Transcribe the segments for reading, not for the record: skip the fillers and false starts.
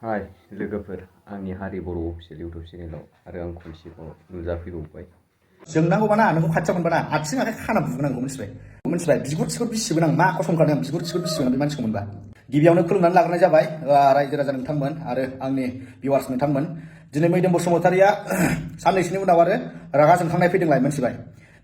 हाय लोगोफोर आंनि हारि बर' अफिसियेल इउटुब चेनेलाव आरो आं खनसेबाव नुजाफैबावबाय। जोंनांगौबाना नोंखौ खाथियाव मोनबाना आथिं आखाइ खाना बुनांगौ मिथिबाय बिगुर सिगुर बिसिगोन आं मा कसम खालामदों बिगुर सिगुर बिसिगोन बे मानसिखौ मोनबा। गिबियावनो खुलुमनानै लाग्रोनाय जाबाय रायजो राजा नोंथांमोन आरो आंनि भिउवार्स नोंथांमोन। दिनै मैदोम बसुमतारिया साननैसोनि उनाव आरो रागा जोंखांनाय फैदोंलाय मिथिबाय।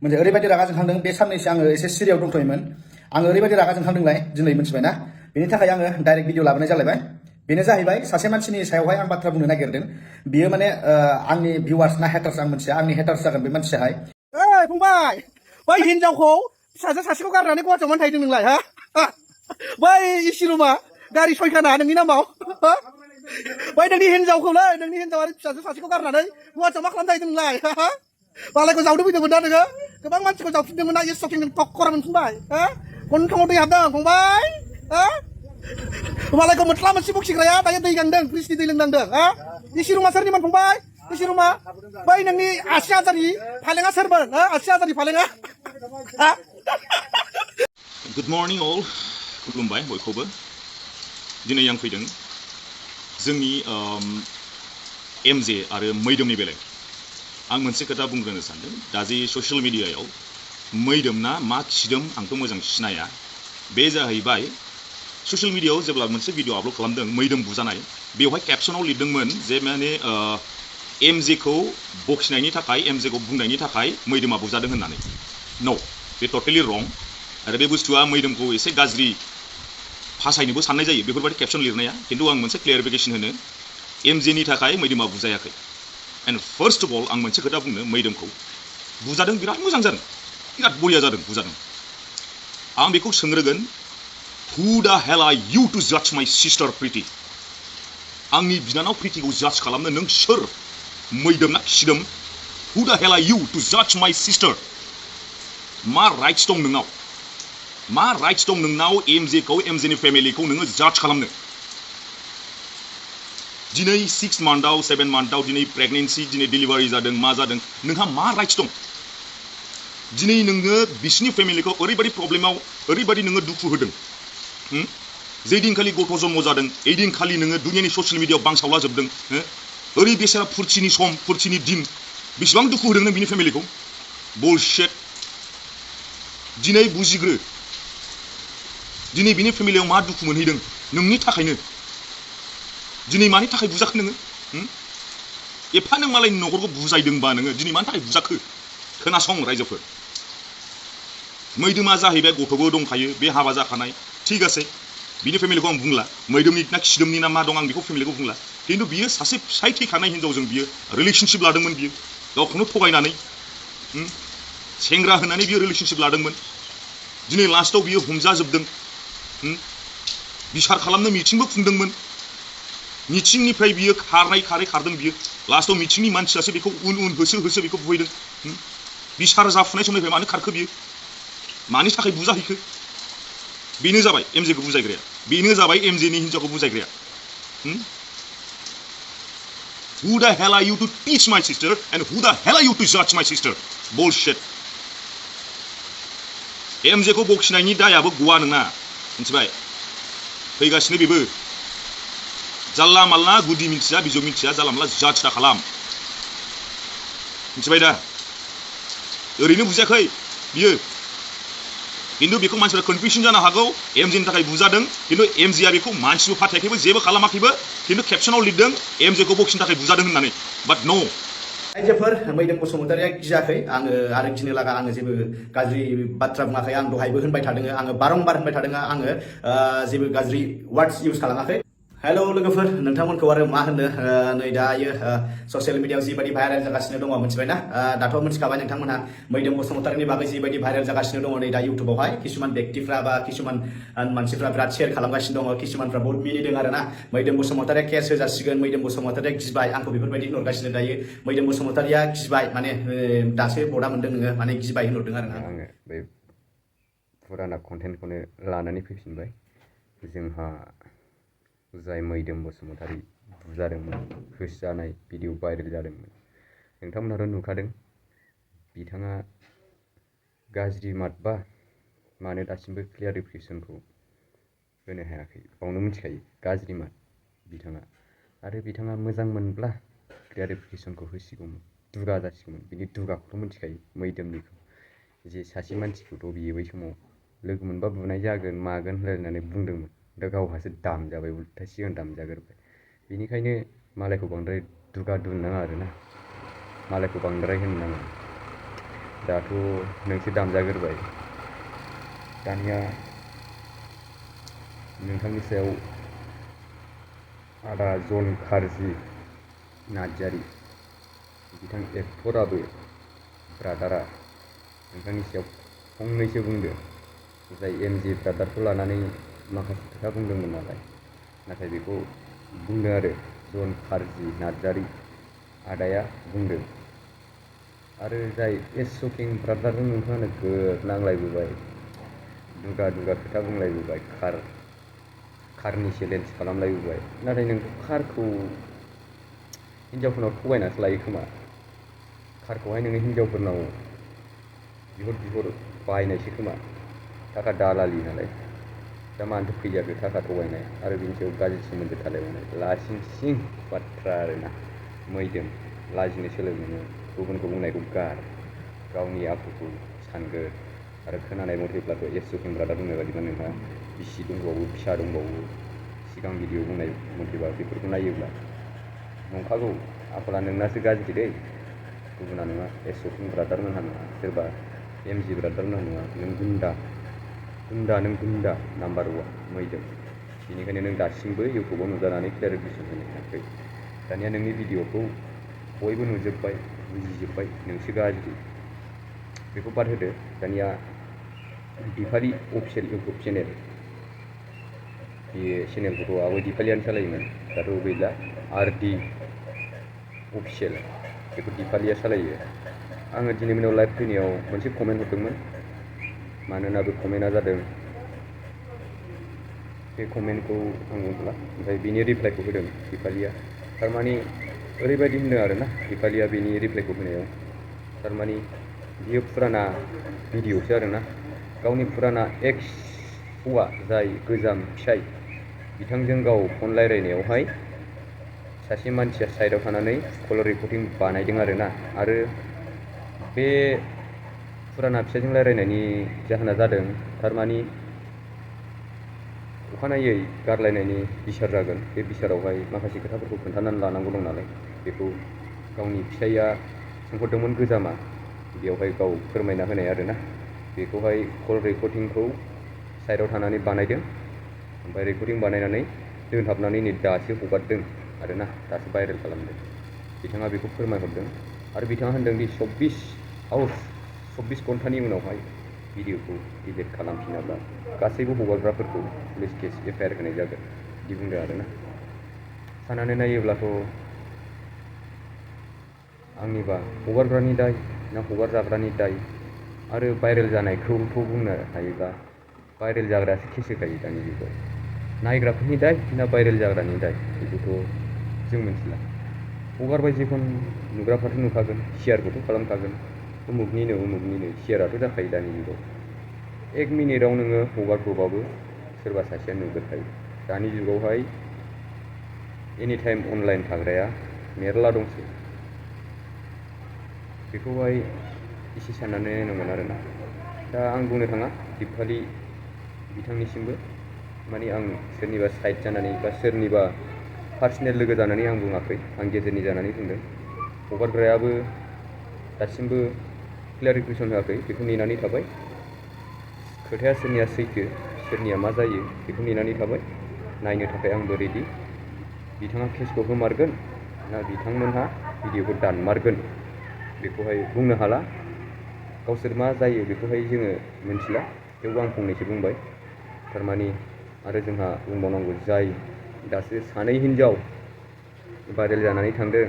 मोनसे ओरैबायदि रागा जोंखांदों बे साननैसो आङो एसे सिरियाव दंथ'योमोन। आङो ओरैबायदि रागा जोंखांदोंलाय दिनै मिथिबाय ना। बेनि थाखाय आङो डाइरेक्ट भिडिअ लाबोनाय जालायबाय। बेनो जाहैबाय सासे मानसिनि सायावहाय आं बाथ्रा बुंनो नागिरदों। बियो माने आंनि भिउवार्स ना हेटार्स आं मोनथिया। आंनि हेटार्स जागोन बे मानसियाहाय। ओइ फंबाय बै हिनजावखौ फिसाजो सासेखौ गारनानै गुवाहाटियाव मानो थाहैदों नोंलाय हा बै इसि रुमा गारि सयखाना नोंनि नामाव बै नोंनि हिनजावखौलै नोंनि हिनजाव आरो फिसाजो सासेखौ गारनानै गुवाहाटियाव मा खालामनो थाहैदों नोंलाय मालायखौ जावनो फैदोंमोन ना नोङो गोबां मानसिखौ जावफिनदोंमोन ना इस सकिं थखरा मोनफिनबाय गन्थङाव दै हाबदों फंबाय मालायखौ मोनस्ला मोनसे बखिग्राया दायो दै गांदों फ्रिजनि दै लोंनांदों इसि रुमा सोरनिमोन फंबाय इसि रुमा बै नोंनि आसि हाजारनि फालेङा सोरमोन आसि हाजारनि फालेङा गुड मर्निं अल खुलुमबाय बयखौबो दिनै आं फैदों जोंनि एमजे आरो मैदोमनि बेलायाव आं मोनसे खोथा बुंग्रोनो सानदों दा जे ससियेल मिडियायाव मैदोमना मा खिदोम आंथ' मोजां सिनाया बे जाहैबाय ससियेल मिडियायाव जेब्ला मोनसे भिडिअ आपल'ड खालामदों मैदोम बुजानाय बेवहाय केपसनाव लिरदोंमोन जे माने एमजेखौ बखिनायनि थाखाय एमजेखौ बुंनायनि थाखाय मैदोमा बुजादों होननानै न' बे टटेलि रं आरो बे बुस्थुआ मैदोमखौ एसे गाज्रि फासायनोबो साननाय जायो बेफोरबायदि केपसन लिरनाया खिन्थु आं मोनसे क्लियारिफिकेसन होनो एमजेनि थाखाय मैदोमा बुजायाखै एन्ड फार्स्ट अफ अल आं मोनसे खोथा बुंनो मैदोमखौ बुजादों बिराद मोजां जादों बिराद बरिया जादों बुजादों आं बेखौ सोंग्रोगोन हु दा हेल आर इउ टु जाज माय सिस्टार प्रिटि आंनि बिनानाव प्रिटिखौ जाज खालामनो नों सोर मैदोम ना खिदोम हु दा हेल आर इउ टु जाज माय सिस्टार मा राइट्स दं नोंनाव मा राइट्स दं नोंनाव एमजेनि फेमिलिखौ नोङो जाज खालामनो दिनै 6 मान्थआव 7 मान्थआव दिनै प्रेगनेन्सि दिनै डिलिभारि जादों मा जादों नोंहा मा राइट्स दं दिनै नोङो बिसिनि फेमिलिखौ ओरैबायदि प्रब्लेमाव ओरैबायदि नोङो दुखु होदों जे दिनखालि गथ' जन्म जादों ओइ दिनखालि नोङो दुनियानि ससियेल मिडियायाव बांसावला जोबदों ओरै बेसेरा फुरथिनि सम फुरथिनि दिन बेसेबां दुखु होदों नों बिनि फेमिलिखौ बुलशिट दिनै बुजिग्रो दिनै बिनि फेमिलियाव मा दुखु मोनहैदों नोंनि थाखायनो दिनै मानि थाखाय बुजाखो नोङो एफा नों मालायनि न'खरखौ बुजायदोंबा नोङो दिनै मानि थाखाय बुजाखो खोनासं रायजोफोर मैदोमा जाहैबाय गथ'बो दंखायो बे हाबा जाखानाय थिग আছে बिनि फेमिलिखौ आं बुंला मैदोमनि ना खिदोमनि ना मा दं आं बेखौ फेमिलिखौ बुंला खिन्थु बियो सासे फिसाय थैखानाय हिनजावजों बियो रिलेशनशिप लादोंमोन बियो गावखौनो थगायनानै सेंग्रा होनानै बियो रिलेशनशिप लादोंमोन दिनै लास्टआव बियो हमजाजोबदों बिसार खालामनो मिटिंबो खुंदोंमोन मिटिंनिफ्राय बियो खारदों बियो लास्टआव मिटिंनि मानसियासो बेखौ उन होसो बेखौ बुहैदों बिसार जाफुनाय समनिफ्राय मानो खारखो बियो मानि थाखाय बुजाहैखो बेनो जाबाय एमजेखौ बुजायग्राया बेनो जाबाय एमजेनि हिनजावखौ बुजायग्राया Who the hell are you to teach my sister and who the hell are you to judge my sister? Bullshit. एमजेखौ बखिनायनि दायाबो गवा नङा मिथिबाय फैगासिनो बेबो जाल्ला माल्ला गुदि मिथिया बिजौ मिथिया जाला माल्ला जाज दा खालाम मिथिबाय दा ओरैनो बुजायाखै बियो खिन्थु बेखौ मानसिफ्रा कनफिउजन जानो हागौ एमजेनि थाखाय बुजादों खिन्थु एमजेआ बेखौ मानसिबो फाथायाखैबो जेबो खालामाखैबो खिन्थु केपसनाव लिरदों एमजेखौ बखिनो थाखाय बुजादों होननानै बाट न' रायजोफोर मैदोम बसुमतारिया गियाखै आङो आरो गिनो लागा आङो जेबो गाज्रि बाथ्रा बुङाखै आं दहायबो होनबाय थादों आङो बारंबार होनबाय थादों आङो जेबो गाज्रि वार्डस इउज खालामाखै हेलौ लोगोफोर नोंथांमोनखौ आरो मा होनो नै दायो ससियेल मिडियायाव जिबायदि भाइरेल जागासिनो दङ मिथिबायना दाथ' मिथिखाबाय नोंथांमोनहा मैदोम बसुमतारिनि बागै जिबायदि भाइरेल जागासिनो दङ नै दा इउटुबावहाय किसुमान व्यक्तिफ्रा बा किसुमान मानसिफ्रा बिराद शेयार खालामगासिनो दङ किसुमानफ्रा बहुत मिनिदों आरोना मैदोम बसुमतारिया केस होजासिगोन मैदोम बसुमतारिया गिबाय आंखौ बेफोरबायदि होनहरगासिनो दायो मैदोम बसुमतारिया गिबाय माने दासो बर्डआ मोनदों नोङो माने गिबाय होनहरदों आरोना आङो बे फुराना कन्टेन्टखौनो लानानै फैफिनबाय जोंहा जाय मैदोम बसुमतारि बुजादोंमोन होसोजानाय भिडिअ भाइरेल जादोंमोन नोंथांमोनहाथ' नुखादों बिथाङा गाज्रि मातबा मानो दासिमबो क्लियारिफिकेसनखौ होनो हायाखै बावनो मिथिखायो गाज्रि मात बिथाङा आरो बिथाङा मोजां मोनब्ला क्लियारिफिकेसनखौ होसिगौमोन, दुगा जासिगौमोन। बिनि दुगाखौथ' मिथिखायो, मैदोमनिखौ। जे सासे मानसिखौथ' बियो बै समाव लोगो मोनबा बुनाय जागोन मागोन होनलायनानै बुंदोंमोन। दा गावहासो दामजाबाय, उल्था सिगां दामजाग्रोबाय। बेनिखायनो मालायखौ बांद्राय दुगा दुनो नाङा आरोना, मालायखौ बांद्राय होनो नाङा। दाथ' नोंसो दामजाग्रोबाय, दानिया नोंथांनि सायाव आदा जन खारजि नार्जारि, बिथां एक्टराबो, ब्रादारा नोंथांनि सायाव फंनैसो बुंदों। जाय एमजे ब्रादारखौ लानानै माखासे खोथा बुंदोंमोन नालाय, नाथाय बेखौ बुंदों आरो जन खारजि नार्जारि आदाया बुंदों। आरो जाय एशकिं ब्रादारजों नोंथाङा नोगोद नांलायबोबाय, दुगा दुगा खोथा बुंलायबोबाय, कारनि चेलेन्ज खालामलायबोबाय। नाथाय नोंथ' कारखौ हिनजावफोरनाव थगायनासो लायो खोमा। कारखौहाय नोङो हिनजावफोरनाव बिहर बायनायसो खोमा, थाखा दालालि नालाय। दा मानोथो फैयाखै थाखा थगायनाय आरो बिनि सायाव गाज्रि सोमोन्दो थालायबावनाय, लासिं सिं बाथ्रा आरोना। मैदोम, लाजिनो सोलों नोङो, गुबुनखौ बुंनायखौ गार, गावनि आखुखौ सानगोर। आरो खोनानाय मथेब्लाथ' एशकिं ब्रादार बुंनाय बादिबा नोंहा बिसि दंबावो, फिसा दंबावो। सिगां भिडिअ बुंनाय मथेबा बेफोरखौ नायोब्ला नंखागौ, आखला नोंनासो गाज्रि दै, गुबुना नङा। एशकिं ब्रादार मोनहा नङा, सोरबा एमजे ब्रादार मोनहा नङा। नों गुन्दा नों गुन्दा नाम्बार 1 मैदोम। बेनिखायनो नों दासिमबो इउटुबाव नुजानानै क्लियारिफिकेसन होनो हायाखै। दानिया नोंनि भिडिअखौ बयबो नुजोब्बाय, बुजिजोब्बाय, नोंसो गाज्रि। बेखौ बाद होदो। दानिया दिपालि अफिसियेल इउटुब चेनेल, बे चेनेलखौथ' आगोल दिपालियानो सालायोमोन, दाथ' गैला। आरडि अफिसियेल, बेखौ दिपालिया सालायो। आङो दिनै मोनायाव लाइभ फैनायाव मोनसे कमेन्ट हरदोंमोन, मानोना बे कमेन्टआ जादों, बे कमेन्टखौ आं बुंथ'ला, ओमफ्राय बिनि रिप्लाइखौ होदों दिपालिया। थारमाने ओरैबायदि होनदों आरोना दिपालिया बेनि रिप्लाइखौ होनायाव, थारमाने बियो फुराना भिडिअसो आरोना, गावनि फुराना एक्स हौवा जाय गोजाम फिसाय, बिथांजों गाव फन रायज्लायनायावहाय सासे मानसिया साइडआव थानानै कल रेकर्डिं बानायदों आरोना। आरो बे फुराना फिसायजों रायज्लायनायनि जाहोना जादों, थारमाने अखानायै गारलायनायनि बिसार जागोन। बे बिसारावहाय माखासे खोथाफोरखौ खोन्थानानै लानांगौ दं नालाय, बेखौ गावनि फिसाइया सोंहरदोंमोन गोजामा, बेयावहाय गाव फोरमायना होनाय आरोना। बेखौहाय कल रेकर्डिंखौ साइडआव थानानै बानायदों, ओमफ्राय रेकर्डिं बानायनानै दोनहाबनानै नै दासो हगारदों आरोना, दासो भाइरेल खालामदों। बिथाङा बेखौ फोरमायहरदों। आरो बिथाङा होनदों दि 24 घन्टानि उनावहाय भिडिअखौ डिलिट खालामफिनाब्ला गासैबो हगारग्राफोरखौ पुलिस केस एफआइआर होनाय जागोन, बिदि बुंदों आरोना। साननानै नायोब्लाथ' आंनिबा हगारग्रानि दाय ना हगारजाग्रानि दाय? आरो भाइरेल जानायखौथ' बुंनो हायोब्ला भाइरेल जाग्रायासो केस होखायो दानि जुगाव। नायग्राफोरनि दाय ना भाइरेल जाग्रानि दाय, बेखौथ' जों मिथिला। हगारबाय जेखन नुग्राफ्राथ' नुखागोन, शेयारखौथ' खालामखागोन। उमुगनिनो शेयाराथ' जाखायो दानि जुगाव। 1 मिनिटाव नोङो हगारब्रबाबो सोरबा सासेया नुग्रोखायो। दानि जुगावहाय एनिटाइम अनलाइन थाग्राया मेरला दंसै। बेखौहाय एसे साननानै नायनांगोन आरोना। दा आं बुंनो थाङा दिपालि बिथांनिसिमबो, माने आं सोरनिबा साइड जानानै बा सोरनिबा पार्सनेल लोगो जानानै आं बुङाखै, आं गेजेरनि जानानै बुंदों। हगारग्रायाबो दासिमबो क्लियारिफिकेसन होआखै, बेखौ नेनानै थाबाय। खोथाया सोरनिया सैथो, सोरनिया मा जायो, बेखौ नेनानै थाबाय। नायनो थाखाय आंबो रेडि। बिथाङा केसखौ होमारगोन ना बिथांमोनहा भिडिअखौ दानमारगोन, बेखौहाय बुंनो हाला। गावसोर मा जायो बेखौहाय जोङो मिथिला। थेवबो आं फंनैसो बुंबाय। थारमाने आरो जोंहा बुंबावनांगौ, जाय दासो सानै हिनजाव भाइरेल जानानै थांदों,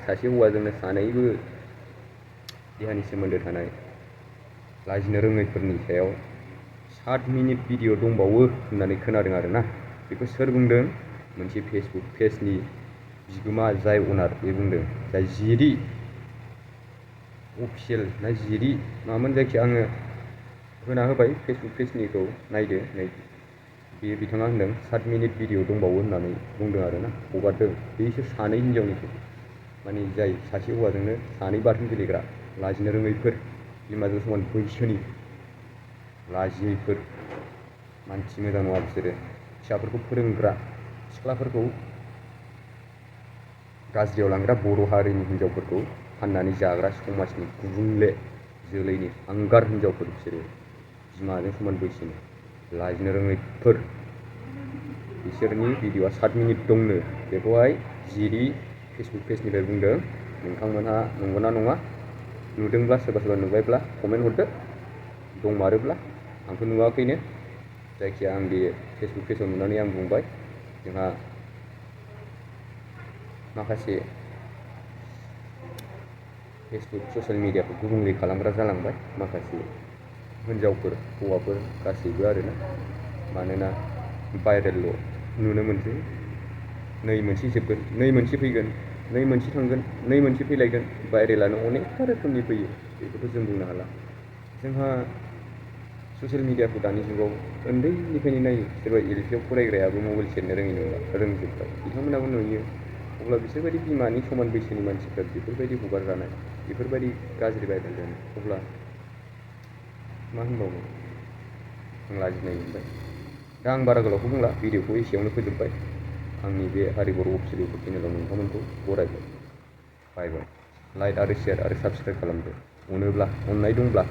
सासे हौवाजोंनो सानैबो देहानि सोमोन्दो थानाय लाजिनो रोङैफोरनि सायाव 7 मिनिट भिडिअ दंबावो होननानै खोनादों आरोना। बेखौ सोर बुंदों? मोनसे फेसबुक पेजनि बिगोमा जाय अनार, बे बुंदों। जाय जिरि अफिसियेल ना जिरि मामोन, जायखिया आङो होना होबाय फेसबुक पेजनिखौ नायदो। नै बे बिथाङा होनदों 7 मिनिट भिडिअ दंबावो होननानै बुंदों आरोना हगारदों बेसोर सानै हिनजावनिखौ माने जाय सासे हौवाजोंनो सानै बाथोन गेलेग्रा लाजिनो रोङैफोर बिमाजों समान बैसोनि लाजियैफोर मानसि मोजां नङा बिसोरो फिसाफोरखौ फोरोंग्रा सिख्लाफोरखौ गाज्रियाव लांग्रा बर' हारिनि हिनजावफोरखौ फाननानै जाग्रा समाजनि गुबुंले जोलैनि हांगार हिनजावफोर बिसोरो बिमाजों समान बैसोनि लाजिनो रोङैफोर बिसोरनि भिडिअआ 7 मिनिट दंनो बेखौहाय जिरि फेसबुक पेजनिफ्राय बुंदों नोंथांमोनहा नंगौना नङा नुदोंब्ला सोरबा नुबायब्ला कमेन्ट हरदो दंमारोब्ला आंथ' नुवाखैनो जायखिया आं बे फेसबुक पेजाव नुनानै आं बुंबाय जोंहा माखासे फेसबुक ससियेल मिडियाखौ गुबुंले खालामग्रा जालांबाय माखासे हिनजावफोर हौवाफोर गासैबो आरोना मानोना भाइरेलल' नुनो मोनसै नै मोनसे जोबगोन नै मोनसे फैगोन नै मोनसे थांगोन नै मोनसे फैलायगोन भाइरेलानो अनेकथा रोखोमनि फैयो बेखौथ' जों बुंनो हाला जोंहा ससियेल मिडियाखौ दानि जुगाव उन्दैनिफ्रायनो नायो सोरबा एलपिआव फरायग्रायाबो मबाइल सेरनो रोङि नंला रोंजोबबाय बिथांमोनाबो नुयो अब्ला बिसोरबायदि बिमानि समान बैसोनि मानसिफ्रा बेफोरबायदि हगारजानाय बेफोरबायदि गाज्रि भाइरेल जानाय अब्ला मा होनबावनो आं लाजिनाय मोनबाय दा आं बारा गोलावखौ बुंला भिडिअखौ एसेयावनो फोजोबबाय आंनि बे हारिबर' अफिसियेल इउटुब चेनेलाव नोंथांमोनखौ बरायबाय बाय बाय लाइक आरो शेयार आरो साबस्क्राइब खालामदो अनोब्ला अननाय दंब्ला